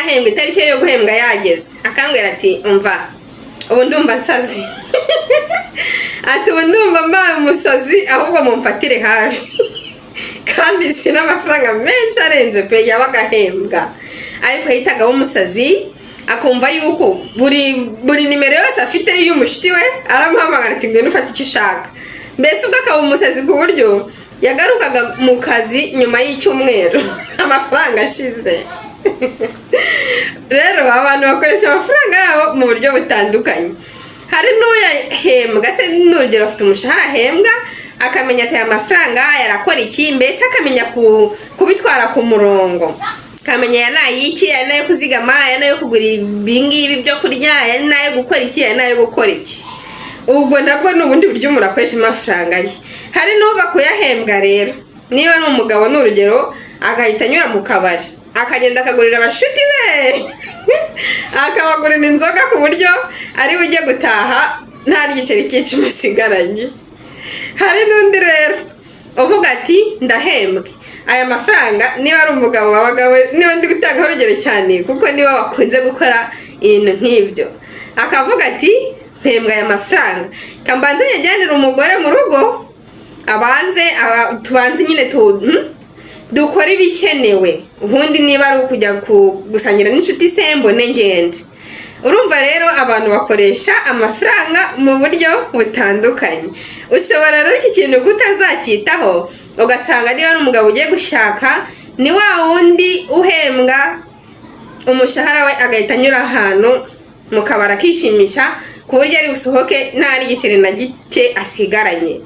Yahembwe, itariki ye yo guhembwa yageze, akambwira ati: "Umva, ubu ndumva nsazi." Ati: "Ubu ndumva mbaye umusazi, ahubwo mumfatire hafi." Kandi si n'amafaranga menshi arenze pe yabaga ahembwa, ariko yahitagaho umusazi, akumva yuko buri nimero yose afite y'umushuti we aramuhamagara ati: "Ngwino ufate icyo ushaka." Mbese ubwo akaba umusazi ku buryo yagarukaga mu kazi nyuma y'icyumweru amafaranga ashize. Rero abantu bakoresha amafaranga yabo mu buryo butandukanye. Hari n'uyahembwa se, n'urugero, afite umushahara ahembwa, akamenya ati: "Aya mafaranga yarakora iki?" Mbese akamenya kubitwara ku murongo, akamenya aya ni ay'iki, aya ni ayo kuzigama, aya ni ayo kugura ibingibi byo kurya, aya ni ayo gukora iki, aya ni ayo gukora iki. Ubwo nabwo ni ubundi buryo umuntu akoresha amafaranga ye. Hari n'uva kuyahembwa rero, niba ari umugabo ni urugero, agahita anyura mu kabari, akagenda akagurira abashuti be, akabagurira inzoga ku buryo ari bujye gutaha nta n'igiceri cy'icumi asigaranye. Hari n'undi rero uvuga ati: "Ndahembwe, aya mafaranga," niba ari umugabo, abagabo niba ndi gutangaho urugero cyane kuko niba bakunze gukora ibintu nk'ibyo, akavuga ati: "Mpembwa aya mafaranga, kambanze nyajyanire umugore mu rugo, abanze tubanze nyine dukore ibikenewe, ubundi niba ari ukujya gusangira n'inshuti se mbone ngende." Urumva rero abantu bakoresha amafaranga mu buryo butandukanye. Ushobora rero iki kintu kutazacyitaho, ugasanga niba ari umugabo ugiye gushaka, ni wa wundi uhembwa umushahara we agahita anyura ahantu mu kabari akishimisha ku buryo ari busohoke nta n'igiceri na gike asigaranye.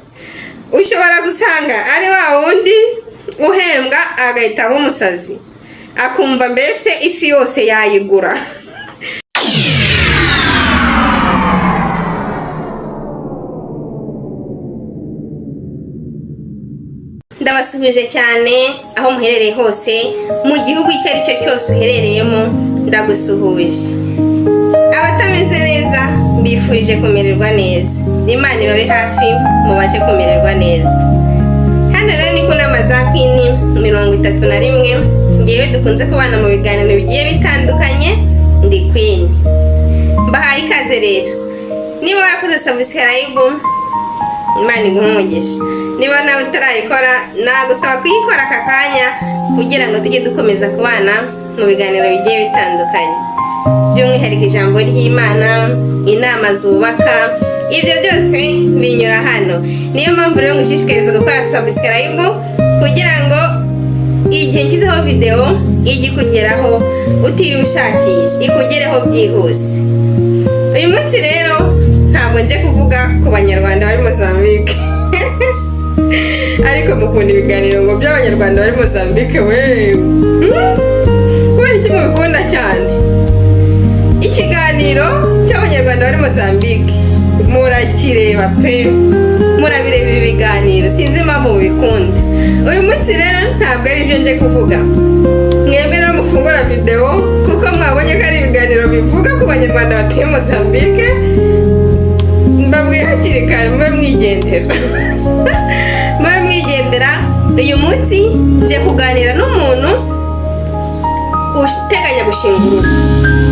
Ushobora gusanga ari wa wundi uhembwa agahita aba umusazi, akumva mbese isi yose yayigura. Ndabasuhuje cyane aho muherereye hose, mu gihugu icyo ari cyo cyose uherereyemo, ndagusuhuje. Abatameze neza mbifurije kumererwa neza, Imana ibabe hafi mubashe kumererwa neza. Hano rero ni ku nama za Queen 31, ngewe dukunze kubana mu biganiro bigiye bitandukanye, ndi Queen, mbahaye ikaze. Rero niba warakoze subscribe, Imana iguhe umugisha. Niba nawe utarayikora, nagusaba kuyikora aka kanya kugira ngo tujye dukomeza kubana mu biganiro bigiye bitandukanye, by'umwihariko ijambo ry'Imana, inama zubaka, ibyo byose binyura hano. Niyo mpamvu rero ngushishikariza gukora subscribe kugira ngo igihe nshyizeho videwo ijye ikugeraho utiriwe ushakisha, ikugereho byihuse. Uyu munsi rero ntabwo nje kuvuga ku Banyarwanda bari Mozambique, ariko mukunda ibiganiro ngo by'Abanyarwanda bari Mozambique we. Kubera iki mubikunda cyane ikiganiro cy'Abanyarwanda bari Mozambique? Murakireba pe, murabireba ibi biganiro, sinzi impamvu mubikunda. Uyu munsi rero ntabwo ari ibyo nje kuvuga. Mwebwe rero mufungura videwo kuko mwabonye ko ari ibiganiro bivuga ku Banyarwanda batuye Mozambique, mbabwiye hakiri kare, mube mwigendera, mube mwigendera. Uyu munsi nje kuganira n'umuntu uteganya gushinga urugo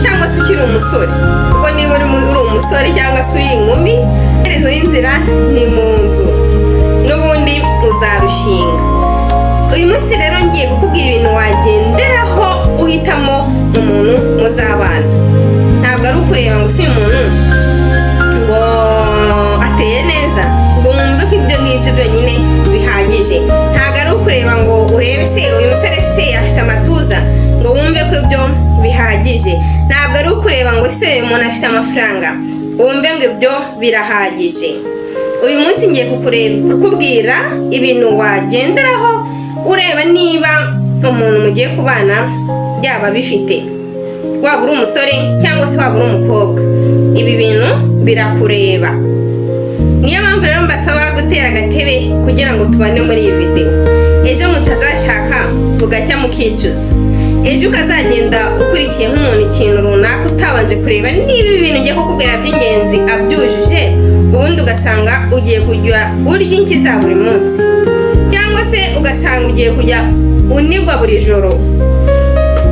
cyangwa se ukiri umusore, kuko niba uri umusore cyangwa se uri inkumi, iherezo y'inzira ni mu nzu, n'ubundi uzarushinga. Uyu munsi rero ngiye kukubwira ibintu wagenderaho uhitamo umuntu muzabana. Ntabwo ari ukureba ngo si uyu muntu ngo ateye neza, ngo wumve ko ibyo ngibyo byonyine bihagije. Ntabwo ari ukureba ngo urebe se uyu musore se afite amatuza, ngo wumve ko ibyo bihagije. Ntabwo ari ukureba ngo se uyu muntu afite amafaranga, wumve ngo ibyo birahagije. Uyu munsi ngiye kukubwira ibintu wagenderaho ureba niba umuntu mugiye kubana yaba abifite, waba uri umusore cyangwa se waba uri umukobwa, ibi bintu birakureba. Niyo mpamvu rero mbasaba gutera agatebe kugira ngo tubane muri iyi videwo, ejo mutazashaka bugacya mukicuza, ejo ukazagenda ukurikiye nk'umuntu ikintu runaka utabanje kureba niba ibi bintu ngiye kukubwira by'ingenzi abyujuje, ubundi ugasanga ugiye kujya urya inshyi za buri munsi, cyangwa se ugasanga ugiye kujya unigwa buri joro.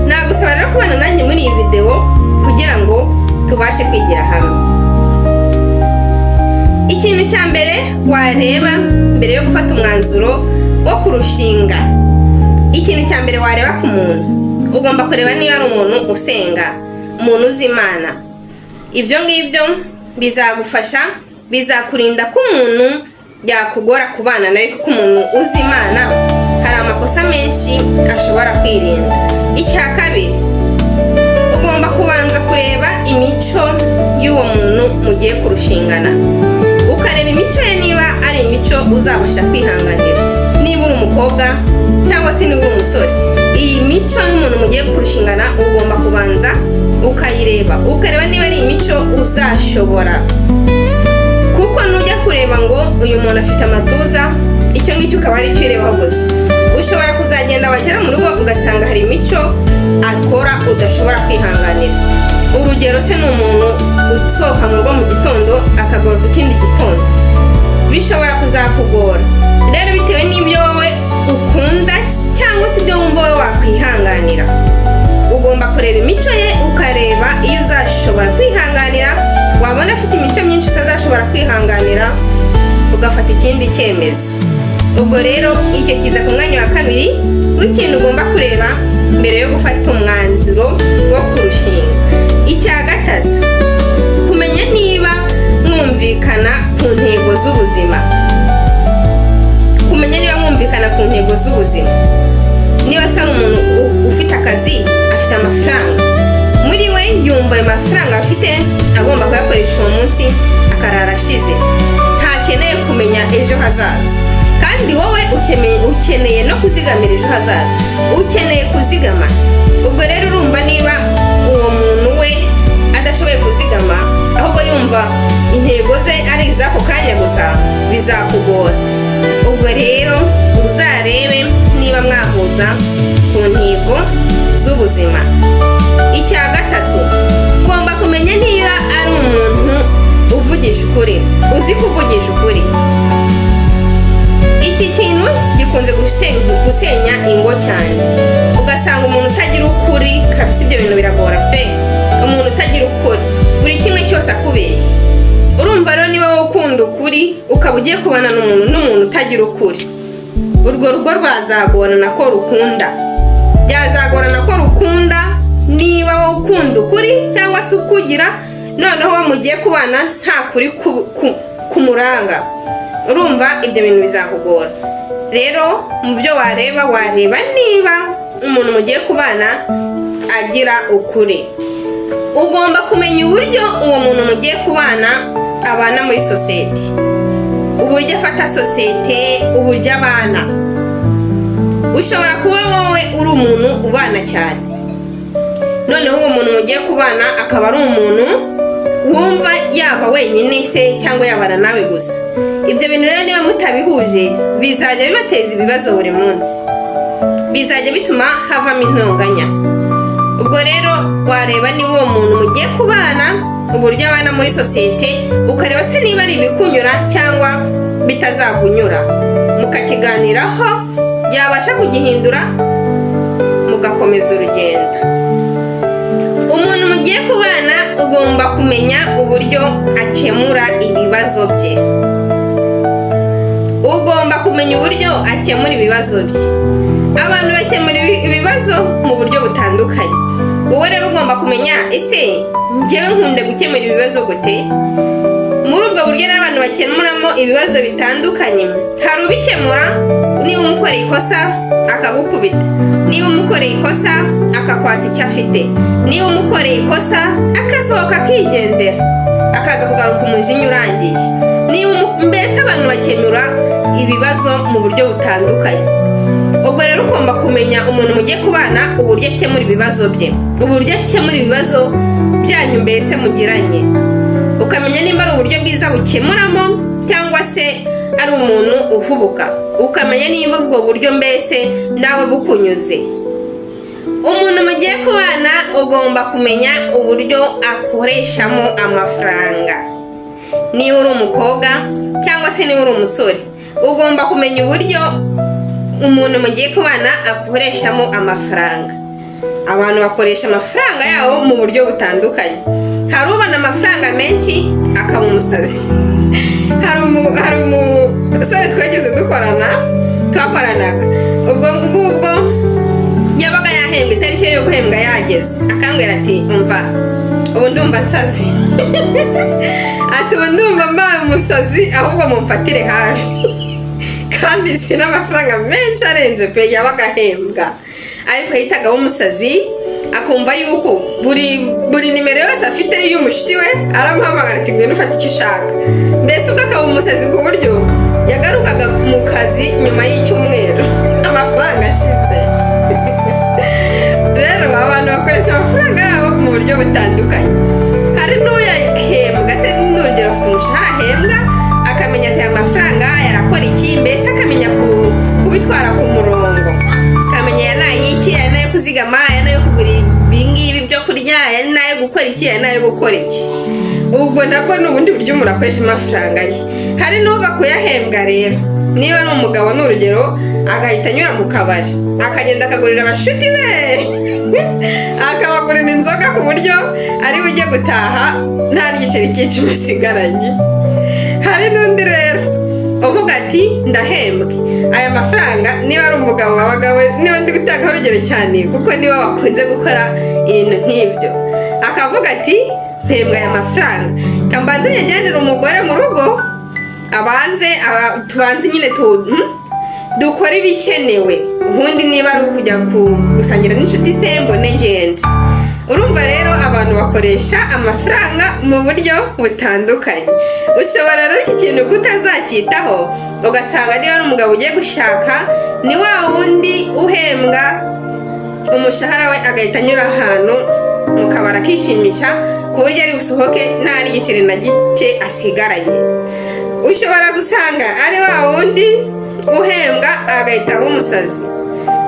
Nagusaba rero kubana nanjye muri iyi. Tubashe kwigira hamwe. Ikintu cya mbere wareba mbere yo gufata umwanzuro wo kurushinga, ikintu cya mbere wareba ku muntu, ugomba kureba niba ari umuntu usenga, umuntu uzi Imana. Ibyo ngibyo bizagufasha, bizakurinda ko umuntu yakugora kubana nawe, kuko umuntu uzi Imana hari amakosa menshi ashobora kwirinda. Icya kabiri, ugomba kubanza kureba imico y'uwo muntu mugiye kurushingana, ukareba imico ye niba ari imico uzabasha kwihanganira. Niba uri umukobwa cyangwa se niba uri umusore, iyi mico y'umuntu mugiye kurushingana ugomba kubanza ukayireba, ukareba niba ari imico uzashobora, kuko nujya kureba ngo uyu muntu afite amatuza, icyo ngicyo ukaba ari cyo urebaho gusa, ushobora kuzagenda wagera mu rugo ugasanga hari imico akora udashobora kwihanganira. Urugero se ni umuntu usohoka mu rugo mu gitondo akagaruka ikindi gitondo, bishobora kuzakugora. Rero bitewe n'ibyo wowe ukunda cyangwa se ibyo wumva wowe wakwihanganira, ugomba kureba imico ye, ukareba iyo uzashobora kwihanganira. Wabona afite imico myinshi utazashobora kwihanganira, ugafata ikindi cyemezo. Ubwo rero icyo kiza ku mwanya wa kabiri w'ikintu ugomba kureba mbere yo gufata umwanzuro wo kurushinga. Icya gatatu, kumenya niba mwumvikana ku ntego z'ubuzima. Kumenya niba mwumvikana ku ntego z'ubuzima. Niba se ari umuntu ufite akazi, afite amafaranga, muri we yumva ayo mafaranga afite agomba kuyakoresha uwo munsi akarara ashize, ntakeneye kumenya ejo hazaza, kandi wowe ukeneye no kuzigamira ejo hazaza, ukeneye kuzigama. Ubwo rero urumva niba uwo muntu we adashoboye kuzigama, ahubwo yumva intego ze ari iz'ako kanya gusa, bizakugora. Ubwo rero uzarebe niba mwahuza ku ntego z'ubuzima. Icya gatatu, ugomba kumenya niba ari umuntu uvugisha ukuri, uzi kuvugisha ukuri. Iki kintu gikunze gusenya ingo cyane, ugasanga umuntu utagira ukuri kabisa, ibyo bintu biragora pe. Umuntu utagira ukuri, buri kimwe cyose akubeshya. Urumva rero niba wowe ukunda ukuri, ukaba ugiye kubana n'umuntu utagira ukuri, urwo rugo rwazagorana ko rukunda, byazagorana ko rukunda. Niba wowe ukunda ukuri cyangwa se ukugira, noneho uwo mugiye kubana nta kuri kumuranga, urumva ibyo bintu bizakugora. Rero mu byo wareba, wareba niba umuntu mugiye kubana agira ukuri. Ugomba kumenya uburyo uwo muntu mugiye kubana abana muri sosiyete, uburyo afata sosiyete, uburyo abana. Ushobora kuba wowe uri umuntu ubana cyane, noneho uwo muntu mugiye kubana akaba ari umuntu wumva yaba wenyine se cyangwa yabana nawe gusa. Ibyo bintu rero niba mutabihuje, bizajya bibateza ibibazo buri munsi, bizajya bituma havamo intonganya. Ubwo rero wareba niba uwo muntu mugiye kubana uburyo abana muri sosiyete, ukareba se niba ari ibikunyura cyangwa bitazakunyura, mukakiganiraho, yabasha kugihindura mugakomeza urugendo. Umuntu mugiye kubana ugomba kumenya uburyo akemura ibibazo bye. Ugomba kumenya uburyo akemura ibibazo bye. Abantu bakemura ibibazo mu buryo butandukanye. Wowe rero ugomba kumenya: ese njyewe nkunda gukemura ibibazo gute? Muri ubwo buryo rero abantu bakemuramo ibibazo bitandukanye. Hari ubikemura niba umukoreye ikosa akagukubita, niba umukoreye ikosa akakwasa icyo afite, niba umukoreye ikosa akasohoka akigendera, akaza kugaruka umujinya urangiye. Niba mbese abantu bakemura ibibazo mu buryo butandukanye. Ubwo rero ugomba kumenya umuntu mugiye kubana uburyo akemura ibibazo bye, uburyo akemura ibibazo byanyu mbese mugiranye, ukamenya nimba ari uburyo bwiza bukemuramo cyangwa se ari umuntu uhubuka, ukamenya niba ubwo buryo mbese nawe bukunyuze. Umuntu mugiye kubana ugomba kumenya uburyo akoreshamo amafaranga. Niba uri umukobwa cyangwa se niba uri umusore, ugomba kumenya uburyo umuntu mugiye kubana akoreshamo amafaranga. Abantu bakoresha amafaranga yabo mu buryo butandukanye. Hari ubona amafaranga menshi akaba umusazi. Hari umusore twageze dukorana, twakoranaga, ubwo ngubwo yabaga yahembwa, itariki ye yo guhembwa yageze, akambwira ati: "Umva, ubu ndumva nsazi." Ati: "Ubu ndumva mbaye umusazi, ahubwo mumfatire hafi." Kandi si n'amafaranga menshi arenze pe yabaga ahembwa, ariko yahitaga umusazi, akumva yuko buri nimero yose afite y'umushuti we aramuhamagara ati: "Ngwino ufate icyo ushaka." Mbese ubwo akaba umusazi ku buryo yagarukaga mu kazi nyuma y'icyumweru amafaranga ashize. Rero abantu bakoresha amafaranga yabo mu buryo butandukanye. Hari n'uyahembwa se, n'urugero afite umushahara ahembwa, akamenya ati: "Aya mafaranga yarakora iki?" Mbese akamenya kubitwara ku murongo, akamenya aya ni ay'iki, aya ni ayo kuzigama, aya ni ayo kugura ibingibi byo kurya, aya ni ayo gukora iki, aya ni ayo gukora iki. Ubwo nabwo ni ubundi buryo umuntu akoresha amafaranga ye. Hari n'uva kuyahembwa rero, niba ari umugabo ni urugero, agahita anyura mu kabari, akagenda akagurira abashuti be, akabagurira inzoga ku buryo ari bujye gutaha nta n'igiceri cy'icumi asigaranye. Hari n'undi rero uvuga ati: "Ndahembwe aya mafaranga." Niba ari umugabo, abagabo niba ndi gutangaho urugero cyane kuko nibo bakunze gukora ibintu nk'ibyo, akavuga ati: "Mpembwa aya mafaranga, kambanze nyajyanire umugore mu rugo, abanze tubanze nyine dukore ibikenewe, ubundi niba ari ukujya gusangira n'inshuti se mbone ngende." Urumva rero abantu bakoresha amafaranga mu buryo butandukanye. Ushobora rero iki kintu kutazacyitaho, ugasanga niba ari umugabo ugiye gushaka, ni wa wundi uhembwa umushahara we agahita anyura ahantu mu kabari akishimisha ku buryo ari busohoke nta n'igiceri na gike asigaranye. Ushobora gusanga ari wa wundi uhembwa agahita aba umusazi,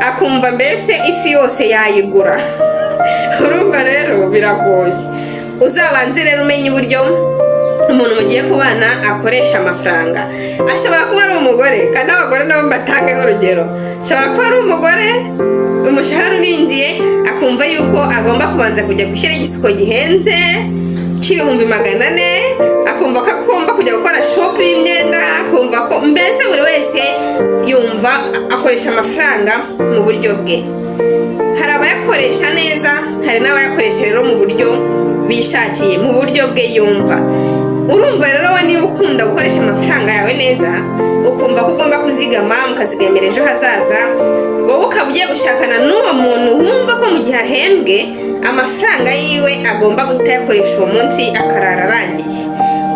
akumva mbese isi yose yayigura. Urumva rero biragoye. Uzabanze rero umenye uburyo umuntu mugiye kubana akoresha amafaranga. Ashobora kuba ari umugore, kandi abagore nabo mbatangeho urugero, ashobora kuba ari umugore, umushahara urinjiye, akumva yuko agomba kubanza kujya gushyira igisuko gihenze cy'ibihumbi 400, akumva ko agomba kujya gukora shopping y'imyenda, akumva ko mbese buri wese yumva akoresha amafaranga mu buryo bwe. Hari abayakoresha neza, hari n'abayakoresha rero mu buryo bishakiye, mu buryo bwe yumva. Urumva rero we niba ukunda gukoresha amafaranga yawe neza, ukumva ko ugomba kuzigama, mukazigamira ejo hazaza, wowe ukaba ugiye gushakana n'uwo muntu wumva ko mu gihe ahembwe amafaranga yiwe agomba guhita ayakoresha uwo munsi akarara arangiye,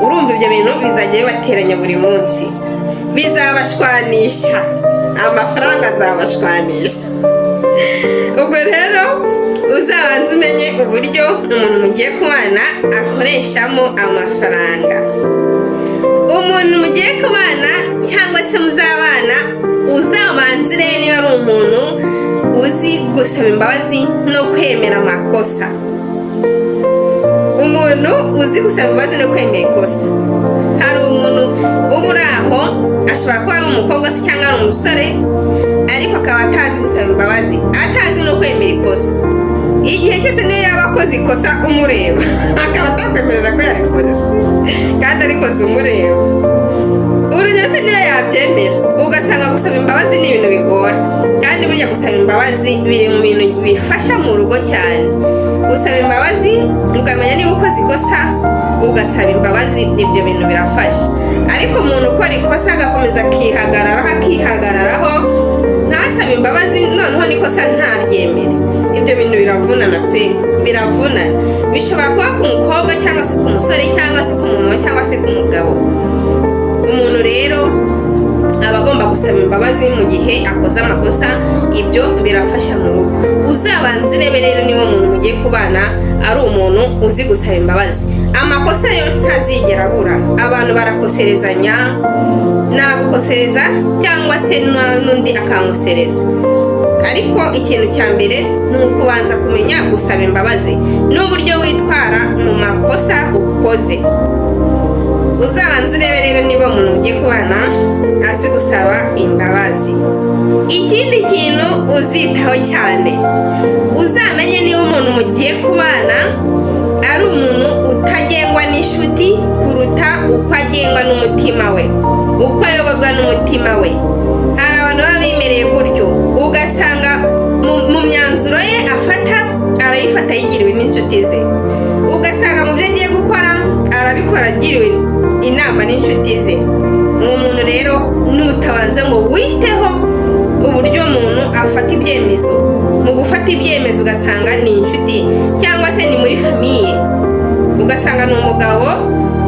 urumva ibyo bintu bizajya bibateranya buri munsi, bizabashwanisha, amafaranga azabashwanisha. Ubwo rero uzabanze umenye uburyo umuntu mugiye kubana akoreshamo amafaranga. Umuntu mugiye kubana cyangwa se muzabana, uzabanze urebe niba ari umuntu uzi gusaba imbabazi no kwemera amakosa. Umuntu uzi gusaba imbabazi no kwemera ikosa. Hari umuntu uba uri aho, ashobora kuba ari umukobwa se cyangwa ari umusore, ariko akaba atazi gusaba imbabazi, atazi no kwemera ikosa. Igihe cyose niyo yaba akoze ikosa umureba, akaba atakwemerera ko yarikoze kandi arikoze umureba. Urugero se niyo yabyemera, ugasanga gusaba imbabazi ni ibintu bigora, kandi burya gusaba imbabazi biri mu bintu bifasha mu rugo cyane. Gusaba imbabazi, ukamenya niba ukoze ikosa ugasaba imbabazi, ibyo bintu birafasha. Ariko umuntu ukora ikosa agakomeza akihagararaho, akihagararaho, ntasabe imbabazi, noneho n'ikosa ntaryemere, ibyo bintu biravunana pe, biravunana. Bishobora kuba ku mukobwa cyangwa se ku musore cyangwa se ku mumama cyangwa se ku mugabo. Umuntu rero aba agomba gusaba imbabazi mu gihe akoze amakosa, ibyo birafasha mu rugo. Uzabanze urebe rero niba umuntu mugiye kubana ari umuntu uzi gusaba imbabazi. Amakosa yo ntazigera abura, abantu barakoserezanya, nagukosereza cyangwa se n'undi akankosereza, ariko ikintu cya mbere ni ukubanza kumenya gusaba imbabazi n'uburyo witwara mu makosa ukoze. Uzabanze urebe rero niba umuntu ugiye kubana azi gusaba imbabazi. Ikindi kintu uzitaho cyane, uzamenye niba umuntu mugiye kubana ari umuntu agengwa n'inshuti kuruta uko agengwa n'umutima we, uko ayoborwa n'umutima we. Hari abantu baba bimereye gutyo, ugasanga mu myanzuro ye afata arayifata yigiriwe n'inshuti ze, ugasanga mu byo agiye gukora arabikora agiriwe inama n'inshuti ze. Uwo muntu rero, nutabanza ngo witeho uburyo umuntu afata ibyemezo, mu gufata ibyemezo ugasanga ni inshuti cyangwa se ni muri famille, ugasanga ni umugabo,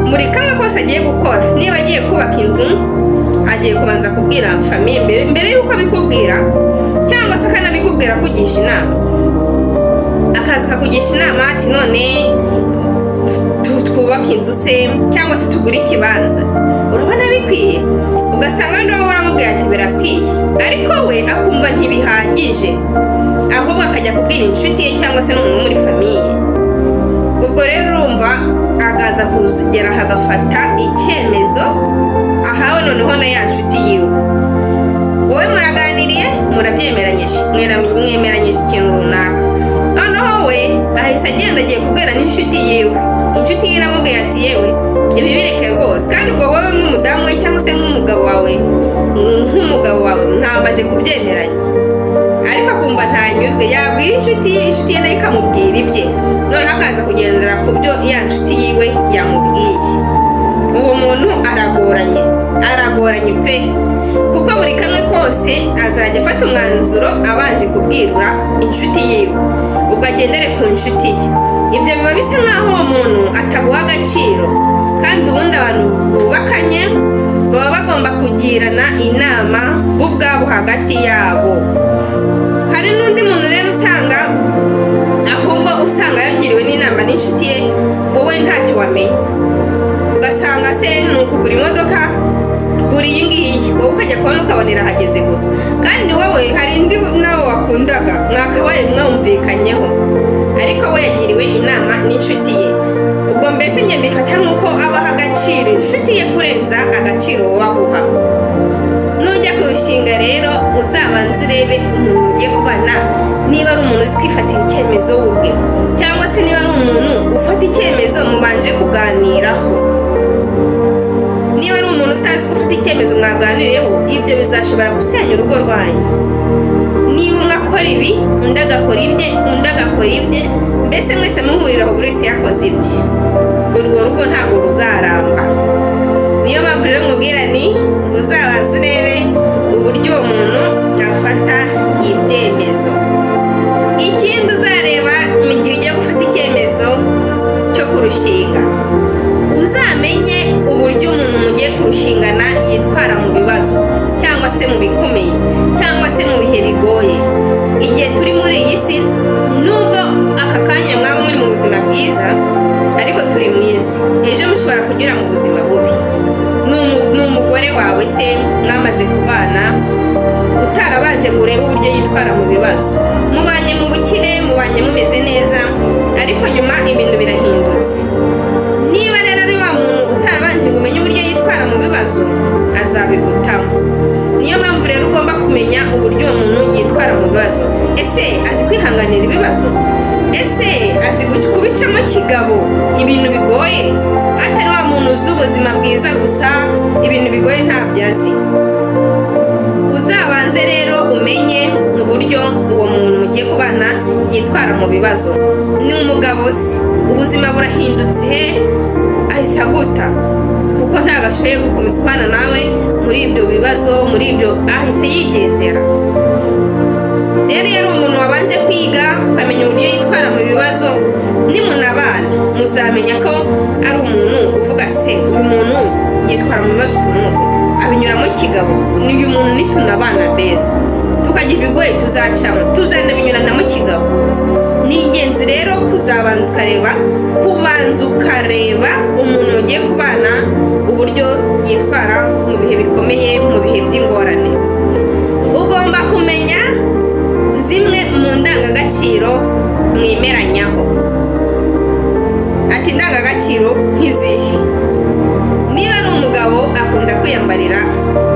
muri kamwe kose agiye gukora, niba agiye kubaka inzu, agiye kubanza kubwira famille mbere y'uko abikubwira, cyangwa se akanabikubwira akugisha inama, akaza akakugisha inama ati: "None twubake inzu se cyangwa se tugure ikibanza, urabona bikwiye?" Ugasanga wenda wowe uramubwira ati: "Birakwiye," ariko we akumva ntibihagije, ahubwo akajya kubwira inshuti ye cyangwa se n'umuntu wo muri famille. Ubwo rero urumva akaza kugera aha agafata icyemezo ahawe noneho na ya nshuti yiwe. Wowe muraganiriye, murabyemeranyije, mwemeranyije ikintu runaka, noneho we ahise agenda agiye kubwira n'inshuti yiwe. Inshuti ye iramubwiye ati: "Yewe, ibi bireke rwose." Kandi ubwo wowe nk'umudamu we cyangwa se nk'umugabo wawe, mwamaze kubyemeranya, ariko akumva ntanyuzwe, yabwira inshuti ye, inshuti ye nayo ikamubwira ibye, noneho akaza kugendera ku byo ya nshuti yiwe yamubwiye. Uwo muntu aragoranye, aragoranye pe, kuko buri kamwe kose azajya afata umwanzuro abanje kubwira inshuti yiwe, ubwo agendere ku nshuti ye. Ibyo biba bisa nk'aho uwo muntu ataguha agaciro, kandi ubundi abantu bubakanye baba bagomba kugirana inama bo ubwabo hagati yabo. Hari n'undi muntu rero usanga ahubwo usanga yagiriwe n'inama n'inshuti ye, wowe ntacyo wamenya. Ugasanga se ni ukugura imodoka, gura iyi ngiyi, wowe ukajya kubona ukabona irahageze gusa, kandi wowe hari indi nawe wakundaga mwakabaye mwumvikanyeho, ariko we yagiriwe inama n'inshuti ye. Ubwo mbese njye mbifata nk'uko abaha agaciro inshuti ye kurenza agaciro wowe aguha. Nujya kurushinga rero, uzabanze urebe umuntu mugiye kubana, niba ari umuntu uzi kwifatira icyemezo we ubwe, cyangwa se niba ari umuntu ufata icyemezo mubanje kuganiraho. Niba ari umuntu utazi gufata icyemezo mwaganiriyeho, ibyo bizashobora gusenya urugo rwanyu. Niba umwe akora ibi, undi agakora ibye, undi agakora ibye, mbese mwese muhurira aho, buri wese yakoze ibye, urwo rugo ntabwo ruzaramba. Niyo mpamvu rero nkubwira ni uzabanze urebe uburyo uwo muntu afata ibyemezo. Ikindi uzareba mu gihe ugiye gufata icyemezo cyo kurushinga, uzamenye uburyo umuntu mugiye kurushingana yitwara mu bibazo cyangwa se mu bikomeye cyangwa se mu bihe bigoye. Igihe turi muri iyi si, nubwo aka kanya mwaba muri mu buzima bwiza, ariko turi mu isi, ejo mushobora kunyura mu buzima bubi. Ni umugore wawe se mwamaze kubana, utarabanje ngo urebe uburyo yitwara mu bibazo, mubanye mu bukire, mubanye mumeze neza, ariko nyuma ibintu birahindutse. Niba rero ari wa muntu utarabanje ngo umenye uburyo yitwara mu bibazo, azabigutamo. Niyo mpamvu rero ugomba kumenya uburyo uwo muntu yitwara mu bibazo. Ese azi kwihanganira ibibazo? Ese azi kubicamo kigabo ibintu bigoye, atari wa muntu uzi ubuzima bwiza gusa, ibintu bigoye ntabyo azi? Uzabanze rero umenye uburyo uwo muntu mugiye kubana yitwara mu bibazo. Ni umugabo se, ubuzima burahindutse, ahise aguta kuko ntabwo ashoboye gukomeza kubana nawe muri ibyo bibazo, muri ibyo, ahise yigendera. Rero iyo ari umuntu wabanje kwiga, ukamenya uburyo yitwara mu bibazo, nimunabana muzamenya ko ari umuntu uvuga se: "Uyu muntu yitwara mu bibazo ukuntu abinyuramo kigabo, ni uyu muntu nitunabana beza, tukagira ibigoye tuzacamo, tuzanabinyuranamo kigabo." Ni ingenzi rero kuzabanza ukareba, kubanza ukareba umuntu mugiye kubana uburyo yitwara mu bihe bikomeye, mu bihe by'ingorane. Ugomba kumenya zimwe mu ndangagaciro mwemeranyaho. Ati: "Indangagaciro nk'izihe?" Niba ari umugabo akunda kwiyambarira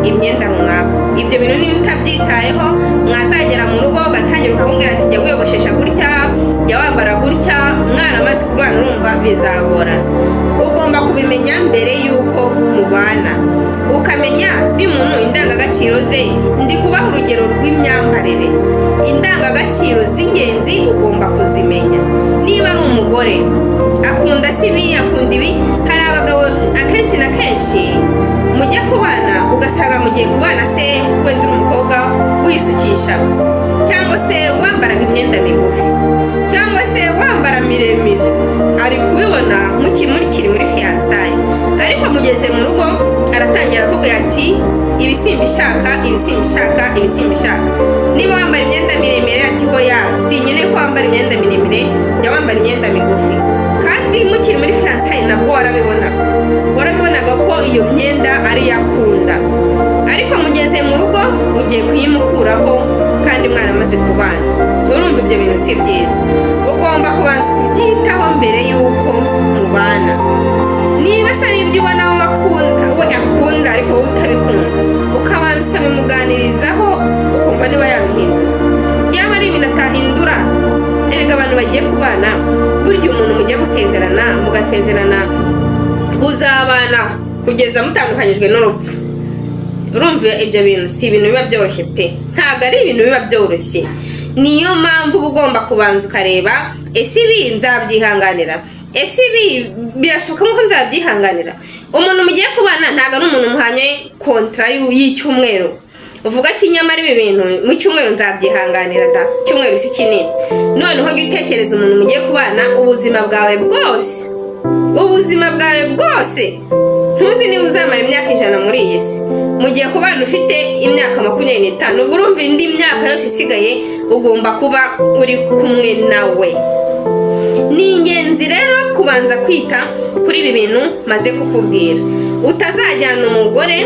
imyenda runaka, ibyo bintu niba utabyitayeho, mwazagera mu rugo ugatangira ukamubwira ati: "Jya wiyogoshesha gutya, jya wambara gutya," mwaramaze kubana, urumva bizagorana. Ugomba kubimenya mbere y'uko mubana, ukamenya si umuntu indangagaciro ze. Ndi kubaha urugero rw'imyambarire. Indangagaciro z'ingenzi ugomba kuzimenya. Niba ari umugore akunda si ibi, akunda ibi. Hari abagabo akenshi na kenshi mujya kubana, ugasanga mugiye kubana se wenda uri umukobwa wisukisha, cyangwa se wambaraga imyenda migufi, cyangwa se wambara miremire, ari kubibona mukiri muri fiançailles, ariko mugeze mu rugo aratangira akubwira ati: "Ibi simbishaka, ibi simbishaka, ibi simbishaka." Niba wambara imyenda miremire, ati: "Hoya, sinkeneye ko wambara imyenda miremire, jya wambara imyenda migufi." Kandi mukiri muri fiançailles nabwo warabibonaga ko iyo myenda ariyo akunda, ariko mugeze mu rugo ugiye kuyimukuraho kandi mwaramaze kubana. Urumva ibyo bintu si byiza. Ugomba kubanza kubyitaho mbere y'uko mubana. Niba se ari ibyo ubona we akunda, we akunda ariko wowe utabikunda, ukabanza ukabimuganirizaho, ukumva niba yabihindura. Yaba ari ibintu atahindura, erega abantu bagiye kubana, burya umuntu mujya gusezerana, mugasezerana kuzabana kugeza mutandukanyijwe n'urupfu. Urumva ibyo bintu si ibintu biba byoroshye pe, ntabwo ari ibintu biba byoroshye. Niyo mpamvu uba ugomba kubanza ukareba: ese ibi nzabyihanganira? Ese ibi birashoboka ko nzabyihanganira? Umuntu mugiye kubana ntabwo ari umuntu muhanye contrat y'icyumweru, uvuga ati: "Nyamara ibi bintu mu cyumweru nzabyihanganira da." Icyumweru si kinini. Noneho jya utekereza umuntu mugiye kubana ubuzima bwawe bwose, ubuzima bwawe bwose. Ntuzi niba uzamara imyaka 100 muri iyi si. Mugiye kubana ufite imyaka 25, ubwo urumva indi myaka yose isigaye ugomba kuba uri kumwe nawe. Ni ingenzi rero kubanza kwita kuri ibi bintu maze kukubwira, utazajyana umugore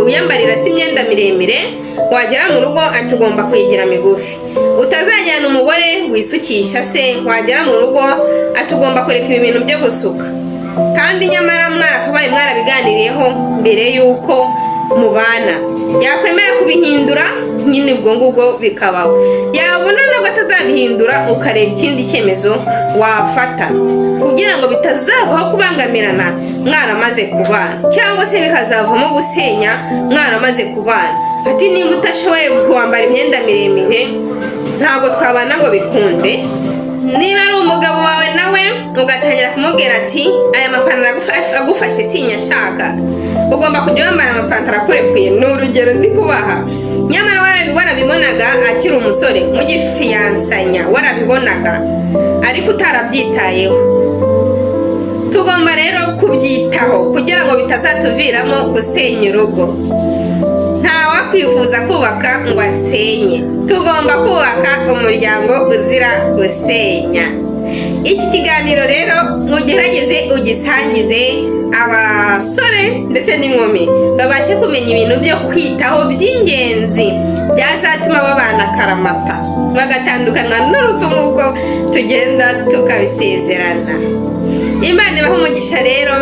wiyambarira si imyenda miremire, wagera mu rugo ati ugomba kuyigira migufi. Utazajyana umugore wisukisha se, wagera mu rugo ati ugomba kureka ibi bintu byo gusuka, kandi nyamara mwarakabaye mwarabiganiriyeho mbere y'uko mubana. Yakwemera kubihindura nyine, ubwo ngubwo bikabaho. Yabona nabwo atazabihindura, ukareba ikindi cyemezo wafata kugira ngo bitazavaho kubangamirana mwaramaze kubana, cyangwa se bikazavamo gusenya mwaramaze kubana. Ati: "Niba utashoboye kwambara imyenda miremire, ntabwo twabana ngo bikunde." Niba ari umugabo wawe nawe, ugatangira kumubwira ati: "Aya mapantaro agufashe sinyashaka, ugomba kujya wambara amapantaro akurekuye." Ni urugero ndi kubaha. Nyamara warabibonaga akiri umusore, mugifiyansanya warabibonaga, ariko utarabyitayeho. Tugomba rero kubyitaho kugira ngo bitazatuviramo gusenya urugo. Ntawakwifuza kubaka ngo asenye. Tugomba kubaka umuryango uzira gusenya. Iki kiganiro rero ugerageze ugisangize abasore ndetse n'inkumi, babashe kumenya ibintu byo kwitaho by'ingenzi byazatuma babana akaramata, bagatandukanywa n'urupfu nk'uko tugenda tukabisezerana. Imana ibaha umugisha. Rero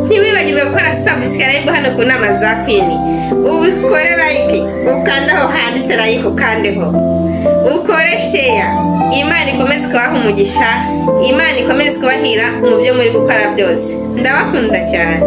ntiwibagirwe gukora subscribe hano ku Nama za Queen, ukore like, ukande aho handitse like, ukandeho, ukore share. Imana ikomeze kubaha umugisha, Imana ikomeze kubahira mu byo muri gukora byose. Ndabakunda cyane.